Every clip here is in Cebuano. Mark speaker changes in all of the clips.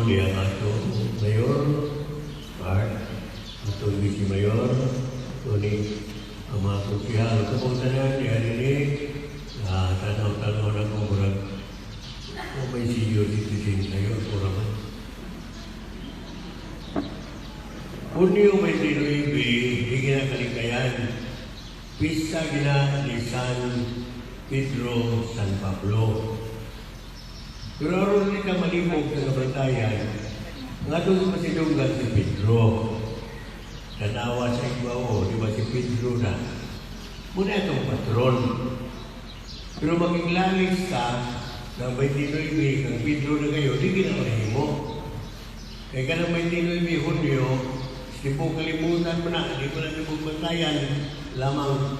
Speaker 1: Ako di ang ato mayor, Art, atong vice mayor, Tony, ang mga konsehal, kamong tanan, diha diri, tanaw-tanaw na ko, murag, o may senior citizen kayo, pura man. Hunyo 29, di ginakalikayan, pista gina ni San Pedro, San Pablo. Pero aron ni ka malibog sa kabantayan, nga doon masidunggan si Pedro. Tanawa sa ibaw, di ba si Pedro na? Muna itong patron. Pero maging lalis ka ng 29, kang Pedro na kayo, di ginamahimo. Kaya ka ng 29 Hunyo, di po kalimutan mo na, di ko na nabog bantayan, lamang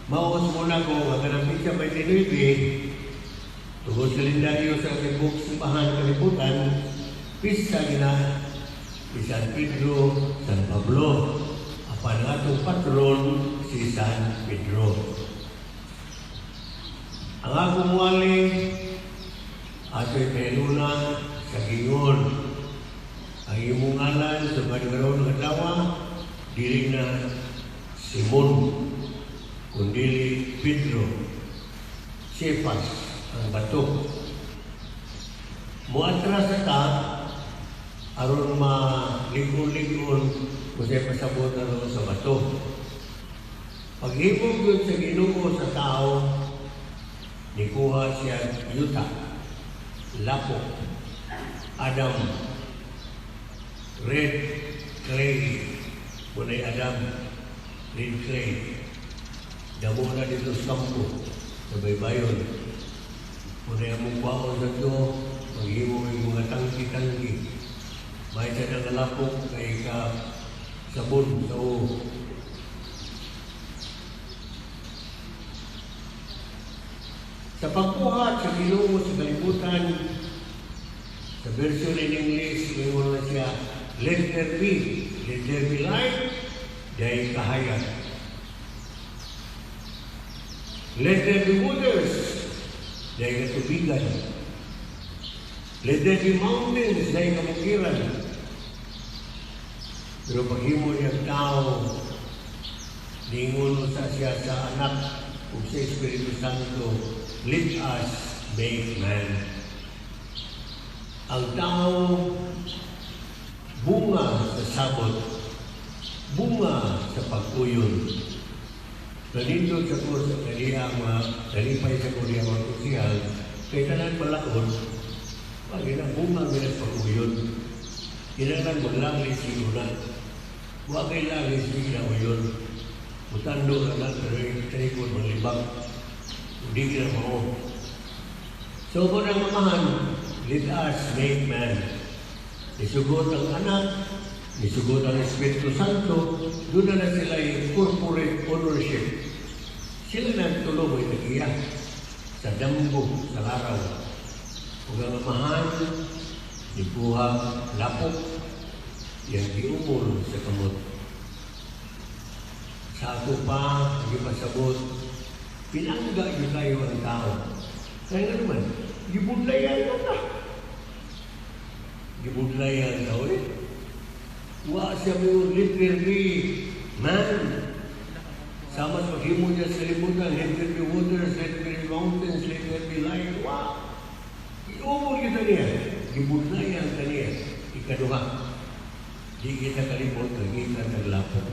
Speaker 1: maos muna ko, nga kanang pitsa 29, tungod sa kalendaryo sa tibok simbahan kalibutan, pista gina ni San Pedro, San Pablo. Apan ang atong patron si San Pedro. Ang akong wali, ato'y pahinuna sa gingon. Ang imong ngalan sa karon nga adlaw, dili na Simon, kundili Pedro, Cephas, ang bato. Muatras ta aron malig-on-lig-on kung sa'y pasabot aron sa bato. Paghimog yun sa Ginoo sa tao, nikuha siya yuta, lapok, Adam, red clay, muna'y Adam, red clay. Damo na dito sa kampo, sa baybayon. Muna'y among kwaon sa ito, maghimo yung mga tangki-tangki. May sa nangalapok kay ka sabon sa uho. Sa pagbuhat sa Ginoo sa kalibutan, sa version in English, mayroon na siya, let there be light, dahil kahayag. Let there be waters, dahil katubigan. Let there be mountains, dahil kabukiran. Pero paghimo niya tao, ningon sa siya sa anak ug sa Espiritu Santo, let us make man. Ang tao, bunga sa sabot, bunga sa pag-uyon. Nanindot sa ko sa kaniya mga nalipay sa kaniya mga konsehal, kay tanan balaod, pag bunga gina pag-uyon. Kinahanglan maglalis si una. Wa kay lalis si uyon. Mutando na lang pero yung talikod maglibang. Hindi ka na mao. So kung ang mamahan, let us make man. Nisugot ang anak, nisugot ang Espiritu Santo, doon na na sila yung corporate ownership. Sila na ang tulong ay tagiya sa damgo, sa laraw. Ug ang amahan, nikuha lapok, yang giumol sa kamot. Sa ato pa, ang ipasabot, pinangga yun kayo ang tao. Kaya nga naman, gibudlayan na ta. Gibudlayan tao eh. Wa siya mo literally, man. Sama sa paghimo niya sa libutan, let there be waters, let there be mountains, let there be light. Wa! Iumol kita niya. Gibudlayan ka niya. Ikaduha, di kita kalimot, nagikan naglapok.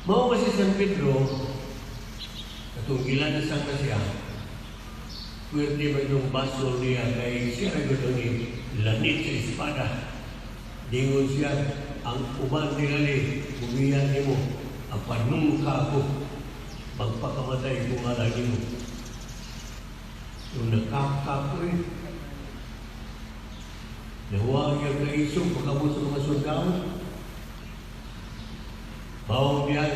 Speaker 1: Mao kasi San Pedro, katong gilanasang na siya, pwerte ba yung baso niya kay siya na gud ni lanit sa espada. Dingon siya, ang uban tingali, bumiyan nimo, ang panungka ako, magpakamatay ko nga lagi mo. Yung nakakap ko eh. Nahuwa niya kaisog, pagkabot sa mga sundalo. Bawang diyan,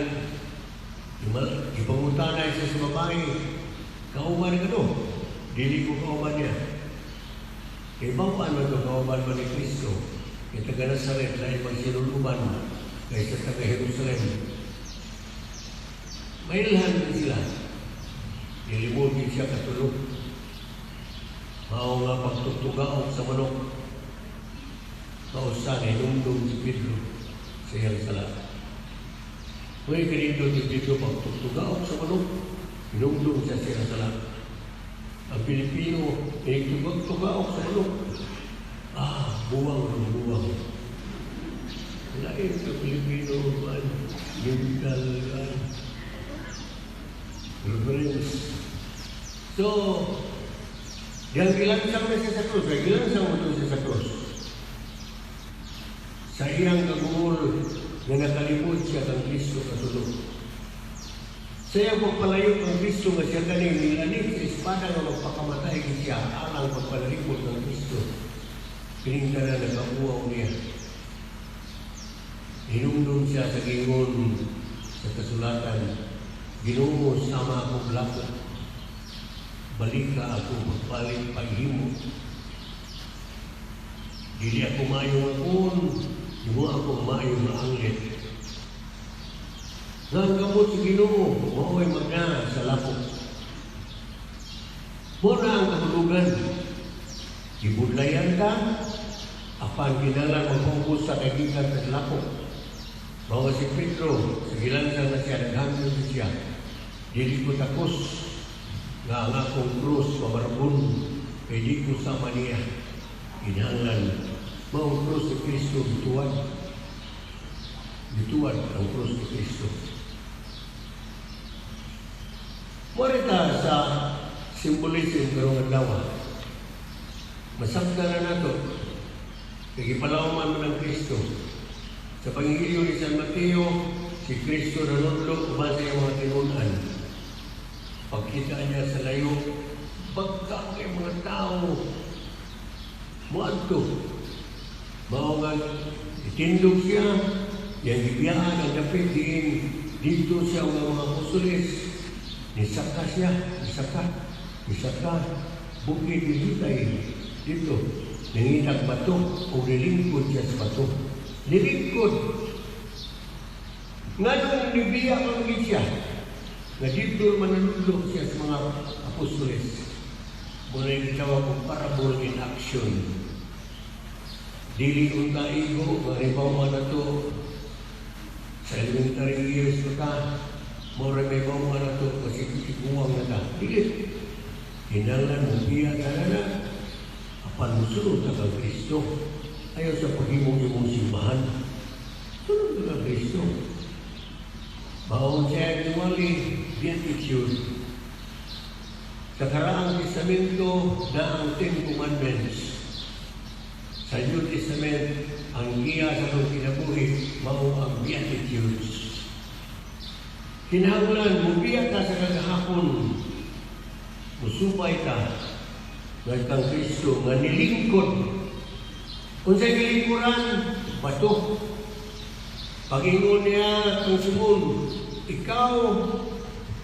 Speaker 1: ipangutana siya sa babae, kauban ka no? Dili ko kauban niya. Kay bawaan man ito, kauban man ni Kristo. Kay taga Nazaret, lain magsinuluban kaysa taga Jerusalem. Mailhan din sila. Nilimugin siya katulog. Mao nga pagtugtugaok sa manok, mausa na hinumdum si Pedro sa iyang sala. May kanindot si Pedro, pagtugtugaok sa manok, hinumdum siya sa iyang sala. Ang Pilipino, inigtugag-tugaok sa manok. Ah, buwang ang buwang. Lain sa Pilipino, man, mental, man, reference. So, diyang gilansang na siya sa krus, ay gilansang mo siya sa krus. Sa iyang kaguol nga nakalimot siya kang Kristo katulo. Sa iyang pagpalayo kang Kristo nga siya ganing nilanit sa espada nga magpakamatay siya alang pagpanalikot ng Kristo. Kining tanan nagkabuaw niya. Hinumdum siya sa gingon sa kasulatan, "Ginoo, sama akong lapok, balika ako magpalit paghimo. Dili ako maayo nga kuon, himo ako maayo nga anglit." Nga ang kamot sa Ginoo, mao'y magna sa lapok. Mao na ang kahulugan. Gibudlayan ka, apan kinahanglan magfocus sa kaibigan sa lapok. Mao si Pedro, sa gilansang na siya, naghangyo siya. "Dili ko takos nga ang akong krus mamarbon, kay di ko sama niya." Kinahanglan, mao ang krus ni Kristo gituwad. Gituwad ang krus ni Kristo. Morita sa symbolism karong adlaw. Masabtan na nato kay gipalawman man ang Kristo. Sa Ebanghelyo ni San Mateo, si Kristo nanudlo uban sa iyang mga tinunan. Pagkita niya sa layo, pagka kay mga tao, muadto. Mao nga itindog siya, yang gibiyaan ang dapit diin dito siya nga mga apostoles. Nisaka siya, nisaka, nisaka, bukid dihitay dito. Nangitag bato o nilingkod siya sa bato. Nilingkod. Nganong nibiya man gid siya? Nga dito mananudlo siya sa mga apostoles. Muna yung gitawag og parable in action. Dili unta igo, nga na to sa elementary years pa ka, mao ra may na to kasi iguwang na ka. Dili. Kinahanglan mo biya ka na na, apan musunod ka kang Kristo. Ayaw sa paghimong imong simbahan. Sunod ka kang Kristo. Maong siya actually beatitude. Sa Karaang Testamento na ang Ten Commandments. Sa New Testament, ang giya sa atong kinabuhi, mao ang Beatitudes. Kinahanglan, mubiya ka sa kagahapon, musubay ka, nga kang Kristo, nga nilingkod. Unsay gilingkuran? Bato. Pag-ingon niya kang Simon, "Ikaw,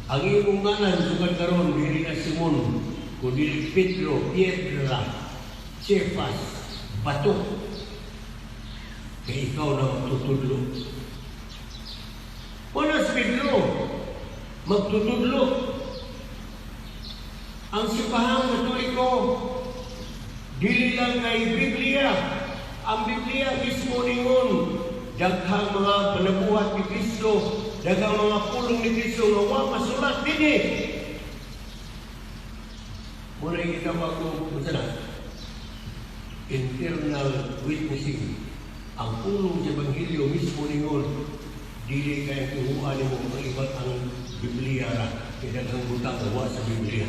Speaker 1: ang imong ngalan sugad karon dili na Simon, kundi Pedro, Piedra, Cephas, bato. Kay ikaw na magtutudlo." Wala si Pedro, magtutudlo. Ang simbahang Katoliko, dili lang kay Biblia. Ang Biblia mismo ningon, daghang mga panabuhat ni Kristo, daghang mga pulong ni Kristo nga wa masulat dinhi. Muna yung gitawag ko, unsa na? Internal witnessing. Ang pulong sa Ebanghelyo mismo ningon, dili kay tuhuan nimo ang iba't ang Biblia ra. Kay daghang butang nga wa sa Biblia.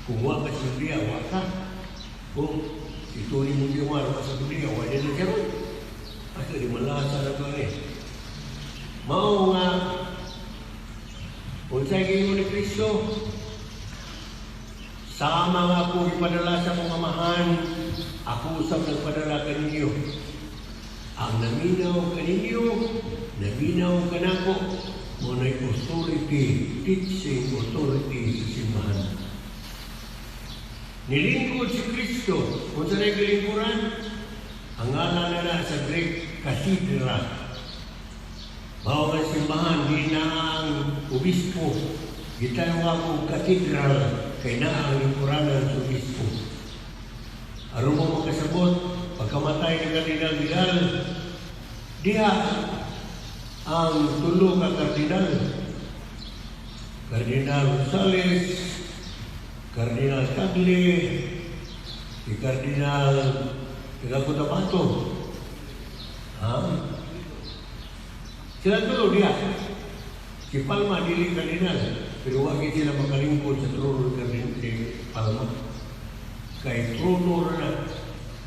Speaker 1: Kung wa ka sa Biblia, wa ka. Kung ito ni mo wa sa Biblia, wa din na karon. Asa di malasa na ba eh. Mao nga unsay giingon ni Kristo? "Sama nga ako ipadala sa akong Amahan, ako usab nagpadala kaninyo. Ang naminaw kaninyo, naminaw kanako." Mao na'y authority, teaching authority sa simbahan. Nilingkod si Kristo. Kung sa nagilingkuran, ang ngalan na na sa Greek, cathedra. Bawat simbahan, di na ang obispo. Gitawag og cathedral, kay na ang lingkuranan sa obispo. Aron mo makasabot, pagkamatay ni Cardinal Vidal, diha ang tulo ka kardinal. Cardinal Rosales, Cardinal Tagle, si Cardinal taga Cotabato. Ha? Sila tulo diha. Si Palma dili kardinal, pero wa gyud sila makalingkod sa trono ni Cardinal ni Palma. Kay trono ra na,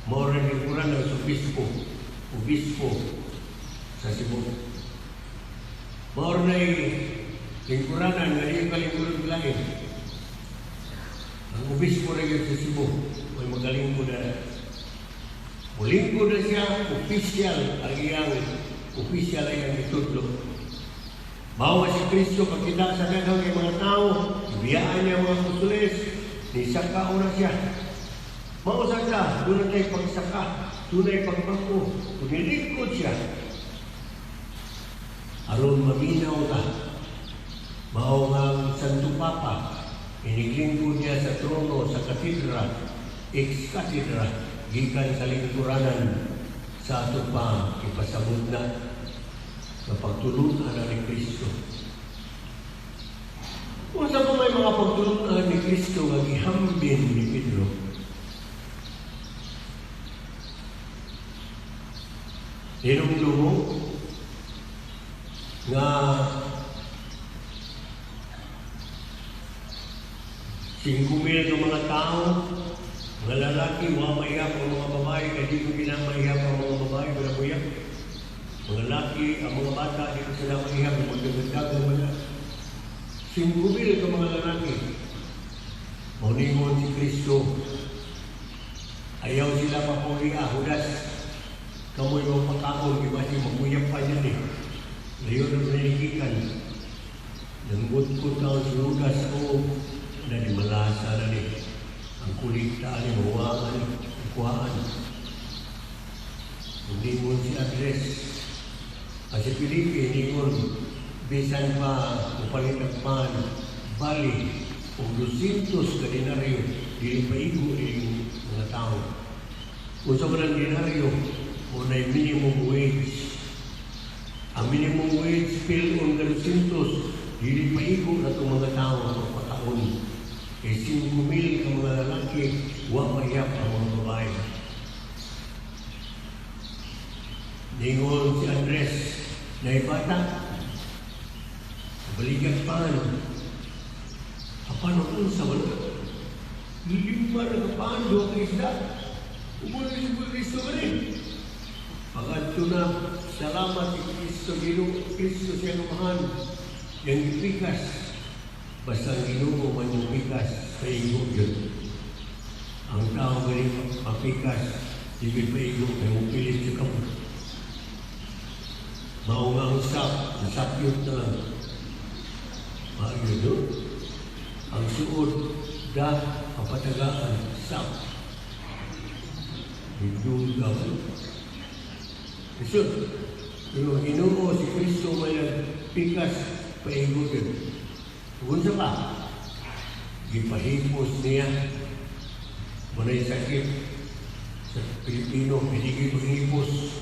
Speaker 1: mao ra lingkuran ng obispo, obispo sa Cebu. Mao ra na'y lingkuranan nga di kalingkuran lain. Ang obispo ra gyud sa Cebu, may magalingkod na. Mulingkod na siya, official ang iyang official ay ang itudlo. Mao si Kristo pagkita sa daghang kay mga tao, ibiyaan niya mga apostoles, nisaka na siya. Mao sa ka, duna tay pagsaka, dunay pagbag-o, nilingkod siya. Aron maminaw ta, mao nga ang Santo Papa, iniglingkod niya sa trono sa katedra, ex katedra, gikan sa lingkuranan sa ato pa ipasabot na sa pagtulunan na ni Kristo. Unsa pa may mga pagtulunan ni Kristo nga gihambin ni Pedro? Hinumdum mo nga 5,000 ka mga tao, mga lalaki, wa maihap ang mga babae, kay di ko ginamaihap ang mga babae, wala mo. Mga lalaki, ang mga bata, di ko sila maihap, magdagdag wala. 5,000 ka mga lalaki. Mauningon si Kristo, ayaw sila papuli, ah, Judas, kamoy mo pagkaon, di ba si maguyap pa niyan eh. Layo na nanigikan. Nanggut ko taon si Judas o na di malasa na ni. Ang kulikta ni mahuwaan, ang kuhaan. Ningon si Andres. Ang si Felipe, ningon, bisan pa upalit ang pan, bali, og 200 ka denaryo, dili paigo ni mga tao. Unsa man ang denaryo, o na minimum wage. Ang minimum wage, fill on ka 200, dili paigo na itong mga tao ang magpakaon. Kay 5,000 ka mga lalaki, wa mahiyap ang mga babae. Ningon si Andres, naibata, balikan pan. Apan ang unsa wala. 5 na ka pan, 2 ka isda. Umulo si Kristo ka rin. Pagkadto na, salamat si Kristo, Ginoo, Kristo siya kamahan. Yang gipikas, basta ang Ginoo man yung pikas, paigo yun. Ang tao gani mapikas, di gyud paigo, kay mupilit siya kamo. Mao nga ang sap, nasapyot na lang. Maayo doon. Ang suod, da, ang patagaan, sap. Hindi ka. Jesus, pero Ginoo si Kristo may nagpikas, paigo yun. Unsa pa? Gipahipos niya. Manay sakit sa Pilipino, hindi gipahipos.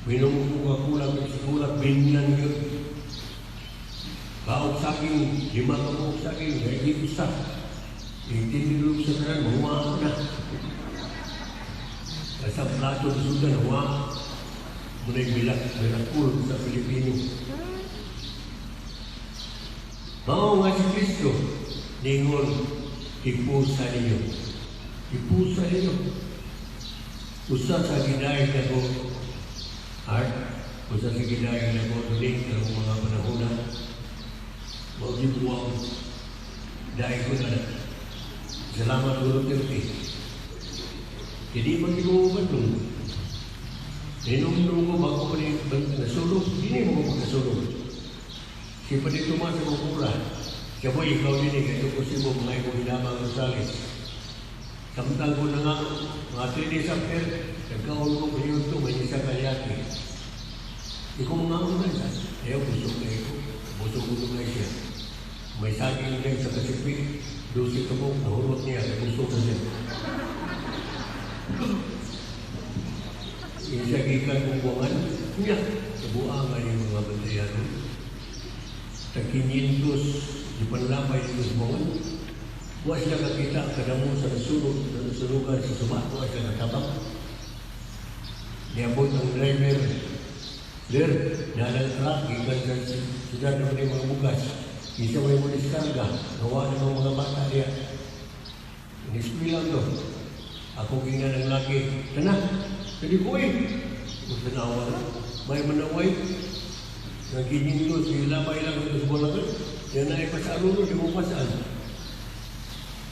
Speaker 1: Minom ko ka kulang sa kulang, binlan yun. Kaog saging, 5 ka buok saging, hindi usa. Itinilog sa tanan, mahuwa na. Sa plato sa sudan, huwa. Muna'y milakul sa Pilipino. Mao nga si Kristo, ningon, ipusa ninyo. Ipusa ninyo. Usa sa gidayeg nako, art, usa sa gidayeg nako, duling, karong mga panahon na, mao gibuwang, dahil ko na. Salamat, Guru Duterte. Hindi man gibuo ba ito? Ninumdum ko bago ko ni nasulog, hindi mo ko pagkasulog. Si Padito man sa kukura, siya po ikaw din eh, kaya ko si mo mga ikaw hinamang Rosales. Samtang ko na nga, mga 3 days after, nagkaon ko ngayon ito, may isa kayaki. Ikaw mga unan sa, ayaw, busog na ikaw, busog ko na siya. May saging din sa kasipi, 12 ka buok, nahurot niya, busog na siya. Gikan kong buwangan. Nya, sa buangan yung mga bantayan. Tag 500, di panlabay dito sa buwangan. Wa sila kakita kadamo sa nasunog, sa nasunugan sa suba, wa sila katabang. Niabot ang driver. Der, nalang truck, gikan sa siyudad naman yung mga bugas. Isa mo yung diskarga, gawa ng mga bata niya. Iniskwila to. Ako gina ng laki. Tana, pwede ko eh. Kung tanawa na, may manaway. Nang 500, sila pa ilang ito sa bola. Yan na ipasalo, di mo pasaan.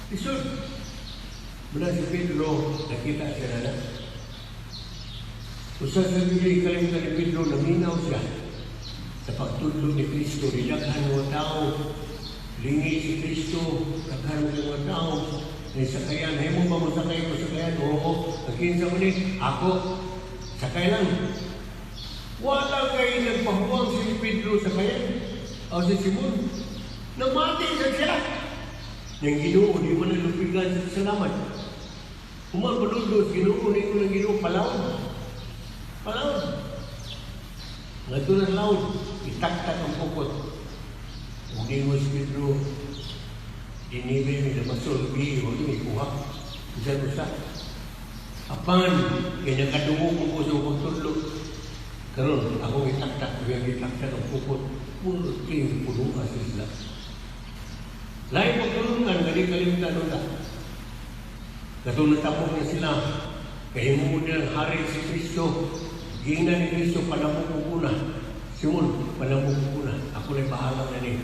Speaker 1: Isod. Muna si Pedro, nakita siya na. Usa sa Biblia, kalimutan ni Pedro, naminaw siya sa pagtudlo ni Kristo. Di daghan mga tao, lingi si Kristo, daghan mga tao, na sakayan, hay mo ba mo sakay ko sakayan? Oo, ang kinsa mo ni, ako, sakay lang. Wala kay nagpahuwang si Pedro sakayan, o si Simon. Namati sa siya. Yang Ginoo, di mo nalupigan sa salamat. Human paduldo, Ginoo, ni ko ng Ginoo, palawod. Palawod. Ngadto na lawod, itaktak ang pukot. Ug ningon si Pedro, dinibi ni Damasol, bi, huwag ni kuha. Bisan usa. Apan, kay nakadungog ko sa pagtudlo. Karon, ako itaktak, iyang itaktak ang pukot. Puro puno sa sila. Lain pagtulungan, gani kalimtan nila. Katong natapok na sila, kay mo nila hari si Kristo. Gina ni Kristo, panamok ko na. Simon, panamok ko na. Ako na'y bahala na ni.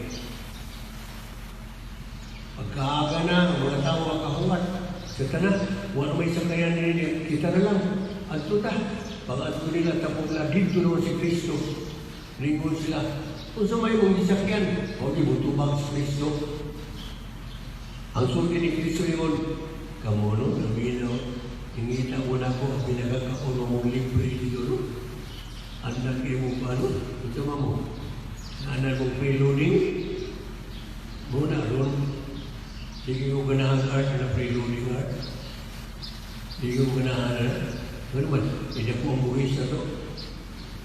Speaker 1: Pagkaaga na, ang mga tao ang kahumat. Sa tanan, wala may sakayan nila, kita na lang. Adto ta. Pag adto nila, tapok na, dito naman si Kristo. Lingon sila. Kung sa may mong gisakyan, huwag ibutubang si Kristo. Ang sulti ni Kristo yun, kamo no, naminaw, ingita mo na ko, ang pinagkakaon mong libre dito, no? Andak mo ano, ito mo, naanan mong preloading, muna ron, di ko ganahan art na preloading art. Di ko ganahan, ano man, hindi ko ang buwis na to.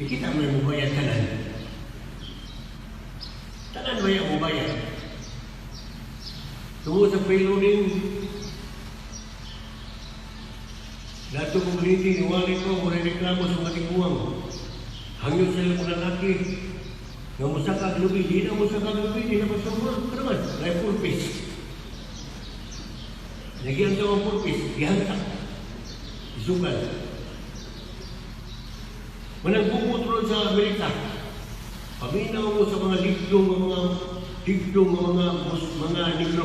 Speaker 1: Ikita mo yung mubayad tanan. Tanan mo yung mubayad. Tungod sa preloading, dato kong meeting, niwali ko, muna reklamo sa mga tiguang. Hangyo sila mga lalaki, nga musaka lubi, di na musaka lubi, di na masumur. Ano man, may full piece. Nagyan sa mga full piece, gihantak. Isugal. Manang bumutron sa Amerika. Paminaw mo sa mga ligdong mga negro.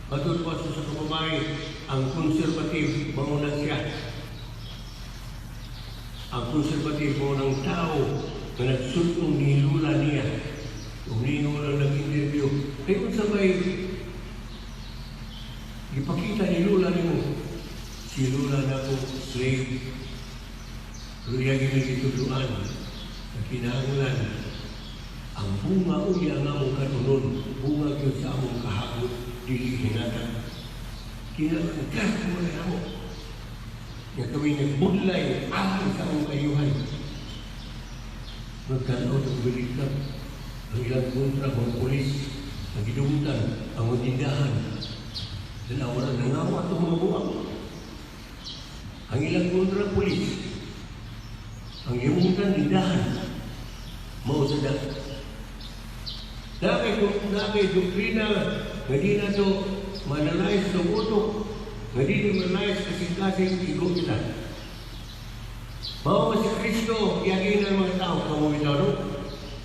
Speaker 1: Matod pa sa kababay, ang conservative mauna siya. Ang conservative mo ng tao na nagsultong ni Lula niya. Kung ni Lula nag-interview, ay kung sabay, ipakita ni Lula nimo. Si Lula na ko slave. Pero iya ginagitudluan, na kinahanglan, ang bunga uya nga among kanunon, bunga gyud sa among kahagot, dili hinatag. Kinahanglan mo na amo. Nga kami nagbudlay alang sa among kayuhan. Magkanaw ng balikat, ang ilang kontra mga polis, ang gidumtan, ang mga tindahan. Dalawa na nangawat ang mga buwang. Ang ilang kontra polis, ang gimutan tindahan, mao sa da. Nakay doktrina nga di na to manalize sa utok, nga di ni manalize kasing-kasing igo kita. Mao si Kristo, yagi na mga tao, kamo bitaw no?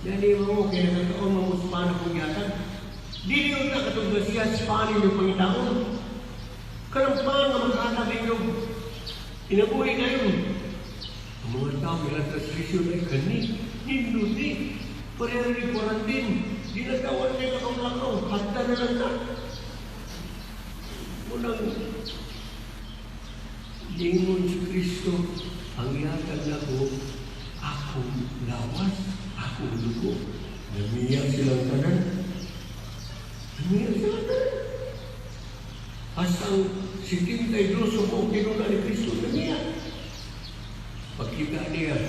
Speaker 1: Dali mo, kaya nakakaon mo sa paano kong yatag. Dili yun na katong siya sa paano yung pangitaon. Kanang paano nga maghatag inyo. Inabuhi na yun. Ang mga tao, ilang translation ay kani, nindot ni. Pareho ni quarantine. Di na tawan kayo lakaw-lakaw. Hagda na lang na. Unang lingon si Kristo, ang yatag na ko, akong lawas, akong dugo. Namiya silang tanan. Namiya silang tanan. Hasta ang 72 ko, kinuna ni Kristo, namiya. Pagkita niya,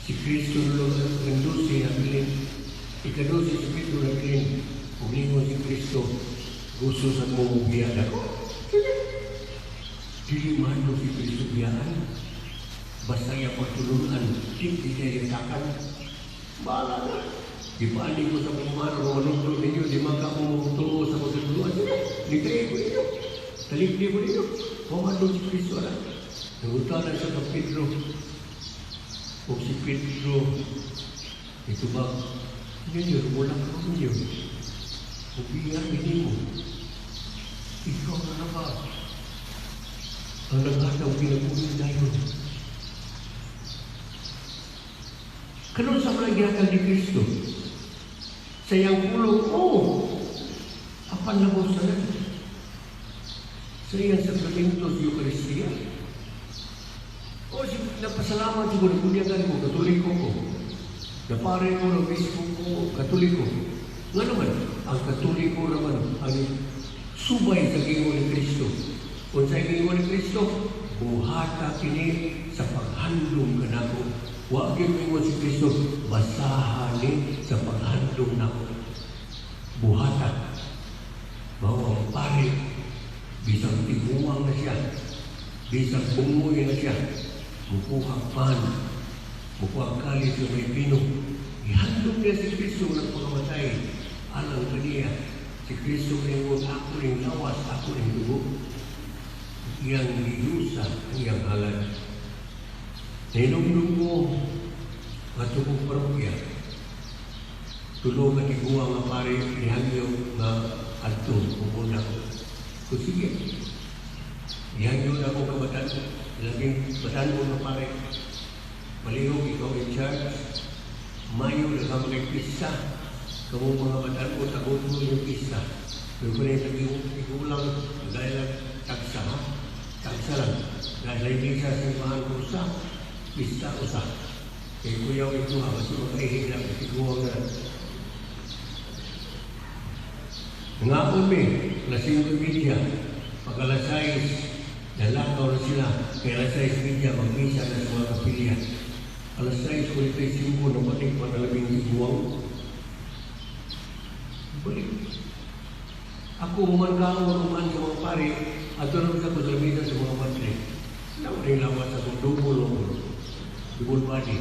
Speaker 1: si Kristo ang 12 nabilin. Ika-12 si Pedro nabilin. Ug ningon si Kristo, "Gusto sa mo mubiya nako?" Sige. Dili man si Kristo biyaan. Basta iya pagtulunan, di niya itakan. Bahala na. Di pa ko sa pumaro, manungtong ninyo, di man ka mo tuo sa pagtulunan. Sige, nitayin ko ninyo. Talikdi ko ninyo. Pamando si Kristo na. Nangutana siya ka Pedro. O si Pedro, ito ba, ninyo, wala ka ninyo. Ubiya ini mo. Ikaw na na ba ang naghataw kinabuhi dayon? Kanon sa mga gihatag ni Kristo? Sa iyang pulong, oh, apan labaw sa na. Sa iyang sakramento sa Eucharistia. Oh, si, napasalamat siguro, kunyagan ko, Katoliko ko. Napare ko, obispo ko, Katoliko. Nga naman, ang Katoliko naman, ang subay sa gingon ni Kristo. Kung sa gingon ni Kristo, buhata kini sa paghandom kanako. Wa gyud moingon si Kristo, basahan ni sa paghandom nako. Buhata. Mao ang pare, bisag tiguang na siya, bisag bungoy na siya, mukuha pan, mukuha kalis na may bino. Ihandom niya si Kristo ng pagkamatay. Alang kaniya, si Kristo ngayon, "Ako ning lawas, ako ning dugo." Iyang giyusa ang iyang halad. Nahinumdum ko, ngadto kong parokya. Tulo ka tiguang nga pare, nihangyo nga adto, pupuna ko. Kung sige, nihangyo na ako kabatan, labing batan-on nga pare. Palihog ikaw in charge, Mayo na ka mga pista. Kamu mga batan-on, tagot mo yung pista. Pero kung yung tigulang, dahil lang tagsa, ha? Tagsa lang. Dahil sa misa simbahan ko sa, pista usa. Kay kuyaw ito ha, kasi makaihi lang, tiguang na. Nangakon mi, alas 5:30, pag alas 6, nalakaw na sila, kaya alas 6:30, magmisa na sa mga kapilya. Alas 6:45, nabalik pa na labing tiguang. Balik. Ako human kaon human sa mga pare, ato naman sa kusalmitan sa mga madre. Naman lawas ako, double ako. Double body.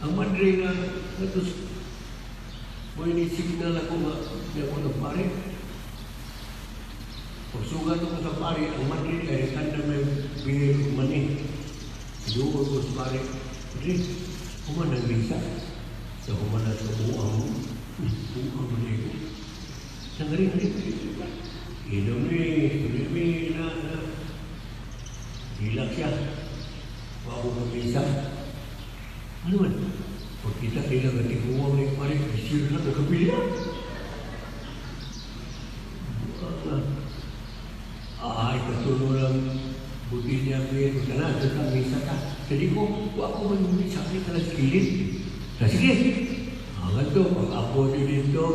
Speaker 1: Ang madre nga, natos, mo ni signal ako nga, di ako nagpare. Pagsugat ako sa pare, ang madre ay tanda may beer mani. Duol ko sa pare, "Padre, human ang misa." Sa human na sa buang mo, buang mo na ito. Nangari, nari, nari, inom ni, tuloy na, na. Hilak siya. Wa ko misa. Ano man? Pagkita nila nga tiguang ni pare, bisir na nagkapilya. Buang na. Ay, katulo lang buti niya bir, kana sa misa ta. Jadi ko, wa ko man misa ni kala sa kilid. Na sige. Ang to, pag ako dito,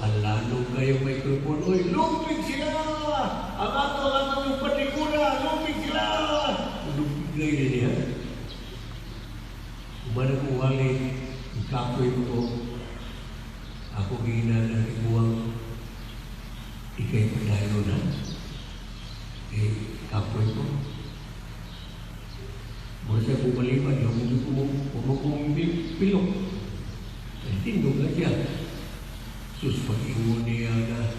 Speaker 1: ang lalong kayong microphone, "Oy, lupig sila! Ang ato yung patikuna, lupig sila!" Lupig na yun niya. Umana ko wali, ikapoy ko, ako gina ng iguang, ikay padayo na. Eh, kapoy ko. Mura siya bumaliman, yung mo mo kong pilok. Ay, tindog na siya. Sus, pag-ingon niya na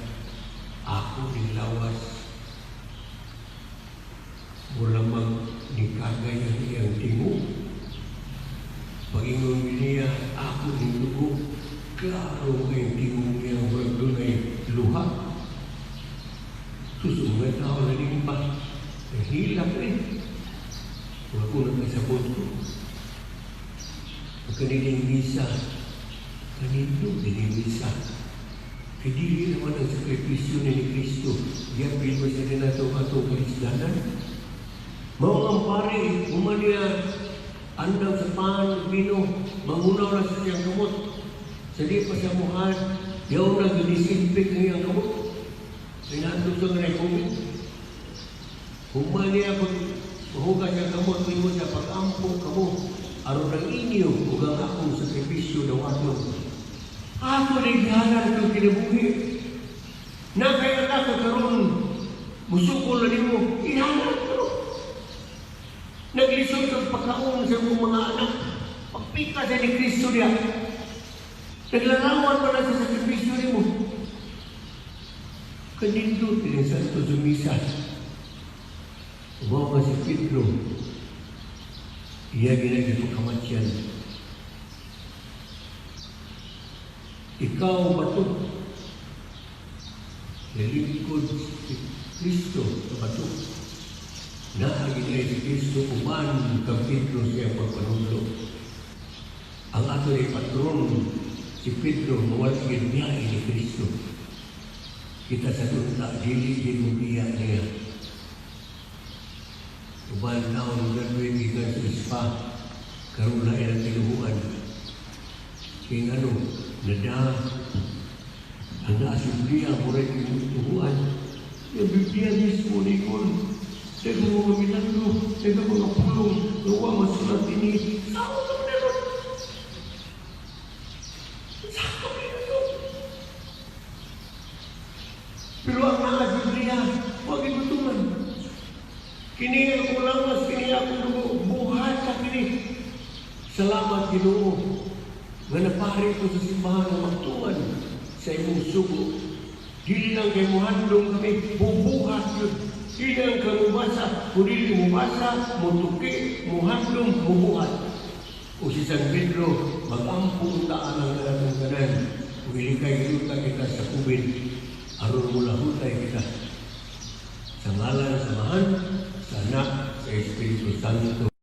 Speaker 1: ako ning lawas. Mura mang nikagay ang iyang tingo. Pag-ingon niya, ako ning dugo. Klaro ang tingo niya, murag dunay luha. Sus, mga tao na din pa. Nahilak eh. Wala ko nagkasabot ko. Ang kanilang misa, kanino din misa. Kay dili naman ang sakripisyo ni Kristo. Giapil mo siya nato atong kalisdanan. Mao ang pare, human niya, andam sa pan, bino, mangunaw na sa siyang kamot. Sa di pa siya muhan, yaw na ginisinfect ang iyang kamot. Ay nato sa nga COVID. Human niya, pag Muhugas siya kamot, ingon siya, "Pag-ampo kamo, aron ang inyo ug ang akong sakripisyo dawaton." Ato na gihalad ang kinabuhi. Na kay anak ka karon, musukol na nimo, ihalad ko. Naglisod kang pakaon sa imong mga anak. Pagpika sa ni Kristo niya. Naglarawan pa na sa sakripisyo nimo. Kanindot din sa Santo sa Misa. Umaw si Pedro. Iya ginagipagkamatyan. Ikaw bato. Nalingkod si Kristo sa bato. Naagi na si Kristo uban kang Pedro siya pagpanudlo. Ang ato ni patron si Pedro mawala gid biya ni Kristo. Kita sa unta dili gid mo biya niya. Uban taon graduate gikan sa SPA, karon na ilang tinuhuan. Kaya ano, nada ang naa sa Biblia mo rin yung tuhuan. Yung Biblia mismo ni Kon. Daghang mga milagro, daghang mga pulong, gawa masulat ini. Sao ka meron? Sao ka meron? Pero ang naa sa Biblia, huwag itutuman. Kini akong lawas, kini akong dugo, buhat sa kini. Salamat, Ginoo, nga napari ko sa simbahan nga magtuman sa imong sugo. Dili lang kay muhandong kami, bubuhat yun. Dili lang ka mubasa, kung dili mubasa, mutuki, muhandong, mubuhat. O si San Pedro, mag-ampo unta ang atong tanan. Ug ilikay yuta kita sa kubid, aron mulahutay kita. Sa ngalan sa Amahan, sa Anak, sa Espiritu Santo.